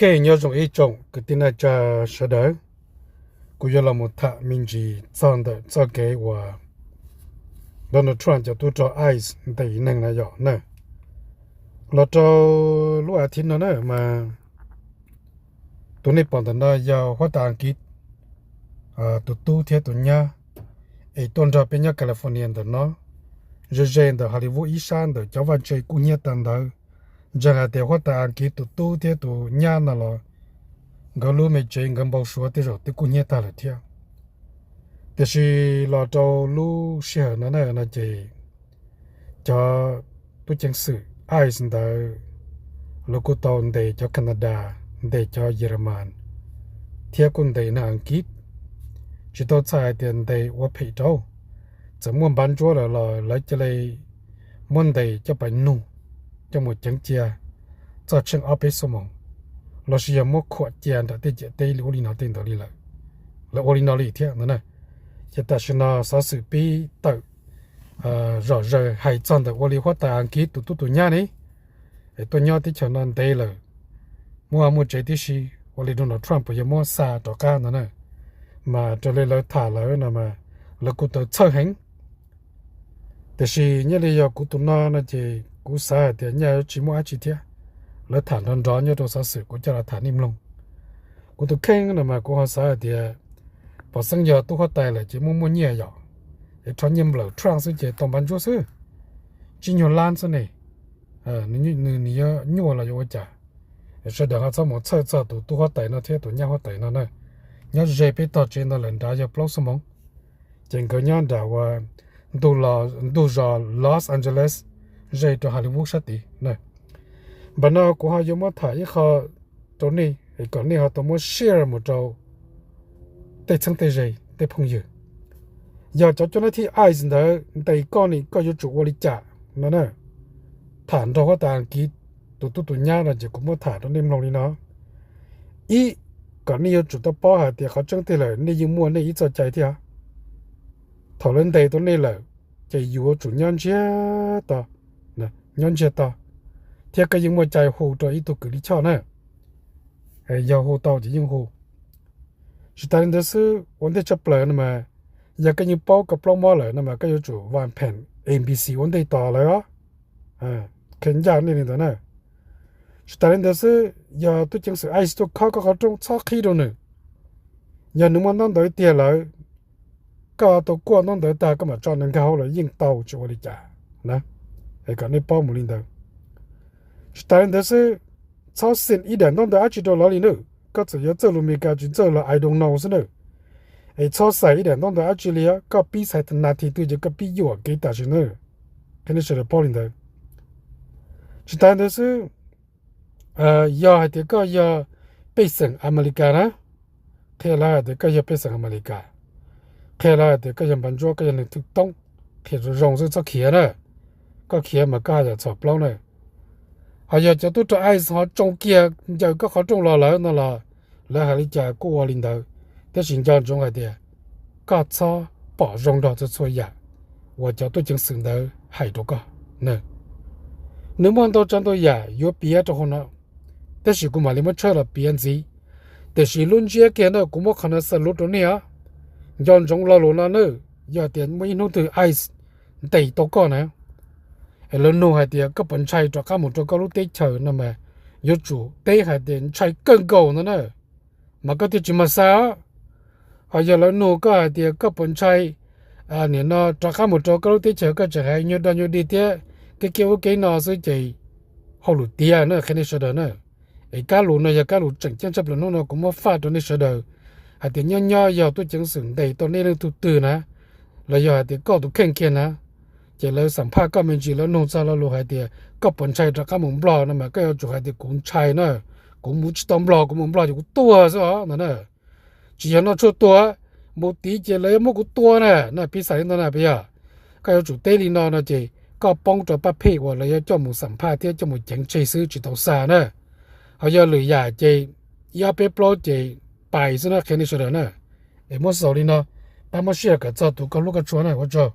Kev nyob zoo ib tsoom kwv tij neej tsa sawv daws, kuv yuav los mus tham me ntsis txog ntawm txoj kev uas Donald Trump cov tub rog ICE ntes neeg no yom na. Los rau lub as thiv no na mas tus nej pom ntawm no yog huab tais Askiv tus tub thiab tus nyab es tuaj nrog peb nyob California ntawm no, ze ze ntawm Hollywood ib sab ntawm cov vaj tse kub hnyiab tag ntawd. Ntseeg hais tias huab tais Askiv tus tub thiab tus nyab no los nkawd lub me tsev nkawd npau suav tej zaum twb kub hnyiab tag lawm thiab. Tiam sis los rau lub sij hawm no na no ces cov tub ceev xwm ICE ntawd lawv kuj tau ntes cov Canada, ntes cov Yeremas thiab kuj ntes neeg Askiv. Tsis tau txhais hais tias ntes ua phem rau, txawm muaj npav ntsuab lawm los lawv cia li muab ntes coj pais nug, coj mus ceev cia txog tsheej ob peb xuab moos, los sis yog muab khuam cia nram tej ciam teb li ub li no tej ntawd li lawm. Lawv ua li no li thiab no na. Ces tam sim no xov xwm pib tawm zom zaws hais txog ntawm ua li huab tais Askiv tus tub tus nyab ne es tuaj nyob teb chaws no ntev lawm, muaj vaj muaj tsev tib si, ua li Donald Trump puas yuav muab xa rov qab no na. Mas raws li lawv tham lawm no mas lawv kuj tau txhawj heev. Tiam sis nyob li yog kuv tus no no ces kuv xav hais tias nyaj tsis muaj dab tsi thiab. Lawv tham nrov nrov nyob rau xov xwm, kuv coj los tham nej mloog. Kuv tus kheej no mas kuv ho xav hais tias pom xeeb yog tub huab tais lawm ces muaj muaj nyiaj yom, es rho nyiaj nplawm Trump xwb ces tau npav ntsuab xwb, tsib nyuag lab xwb ne, nws yuav nyuaj los yuav ua cas. Sawv daws ho txhob mus txhawj txog tus tub huab tais no thiab tus nyab huab tais no na. Nyob ze peb tog tsev ntawd lawm nrad yog plaub xuab moos, ces nkawd nyob nram ua ntug zos Los Angeles, ze rau Hollywood sab tid. Npam no kuv ho yuav muab tham ib qho rau nej kom nej ho tau muab share mus rau tej txheeb tej ze, tej phooj ywg. Yog cov coj nab thij ICE ntawd ntes koj ne koj yuav tsum ua li cas no na. Tham nrog huab tais Askiv tus tub tus nyab no ces kuv muab tham rau nej mloog li no. Ib, kom nej yuav tsum tau paub hais tias qhov tseeb tiag lawm nej yeej muaj nej ib txoj cai thiab. Thaum lawv ntes tau nej lawm, ces yuav tsum nyob ntsiag to, nyob ntsiag to, thiab koj yeej muaj cai hu rau ib tug kws lij choj na, yog hu tau ces yeej hu. Tsis tas li ntawd xwb, ua ntej tshaj plaws no mas, yog koj yeej paub koj plaub mob lawm no mas koj yuav tsum vam pheem A B C ua ntej tos lawv os. Qhia ncaj nej li ntawd na. Tsis tas li ntawd xwb, yog tub ceev xwm ICE tuaj khob koj qhov rooj txhob qhib rau nws. Yog nws muaj ntaub ntawv tiag lawm, koj tau kuaj ntaub ntawv tag koj mam tso nws nkag hauv los yeej tau, tsis ua li cas na. Es kom nej paub mus li ntawd. Tsis tas li ntawd xwb, txhob xeem ib daim ntaub ntawv dab tsi rau lawv li na. Koj txawm yuav txawj lus Amelikas tsis txawj los I don't know xwb na. Es txhob xais ib daim ntaub ntawv dab tsi li, koj pib xais nas this twg ces koj pib yuam kev tam sim na. Qhia nej sawv daws paub li ntawd. Tsis tas li ntawd xwb, yog hais tias koj yog pej xeem Amelikas na, qhia lawv hais tias koj yog pej xeem Amelikas, qhia lawv hais tias koj yog npas ntsuab, koj yog neeg thwj toob, qhia zoo zoo xwb txhob khiav na. Koj khiav mas koj haj yam txhom plaub na. Ho yog cov tub rog ICE ho tsoo kiag ncaws koj qhov rooj los lawm no los lawv hais li cas kuj ua li ntawd, tab sis nco ntsoov hais tias koj txhob pom zoo nrog txhua txhua yam uas cov tub ceev xwm ntawd hais rau koj. Nws muaj ntau tsav ntau yam yuav piav rau hauv no, tab sis kuv mam li muab tshawb los piav ntxiv. Tiam sis lub ntsiab kiag na kuv muab qhov no xav lub rau nej os. Nco ntsoov lo lus no na, yog tias muaj ib hnub twg ICE ntes tau koj na, es lawv nug hais tias koj puas ntshai rov qab mus rau koj lub teb chaws no mas yuav tsum teb hais tias ntshai kawg nkaus no na, mas koj thiaj tsis mag xa os. Ho yog lawv nug koj hais tias koj puas ntshai nim no rov qab mus rau koj lub teb chaws koj tseem hais nyuag dog nyuag dig thiab kev kiag ub kev no xwb ces hauj lwm tiag na, qhia nej sawv daws na. Es kab lus no yog kab lus tseem ceeb tshaj plaws hnub no kuv muab faj rau nej sawv daws hais tias nyob nyob yog tub ceev xwm ntes tau nej leej tug twg na, los yog hais tias koj tus kheej kiag na, ces lawv xam phaj koj me ntsis lawv nug txog lo lus hais tias koj puas ntshai rov qab mus Nplog no mas koj yuav tsum hais tias kuv ntshai na, kuv mus tsis tau Nplog, kuv mus Nplog ces kuv tuag xwb os no na. Tsis yog noj tshuaj tuag, mus tid ces lawv yuav muab kuv tua na, no piv xam li no na puas yog? Koj yuav tsum teb li no no ces koj poob rau pab phej uas lawv yuav coj mus xam phaj thiab coj mus ceev tseg xwb tsis tau xa na. Ho yog lwm yam ces ib ob peb plaub ces pais xwb na, qhia nej sawv daws na. Es muab xaus li no, pab muab share kom txog tus koj hlub koj tshua na, ua tsaug.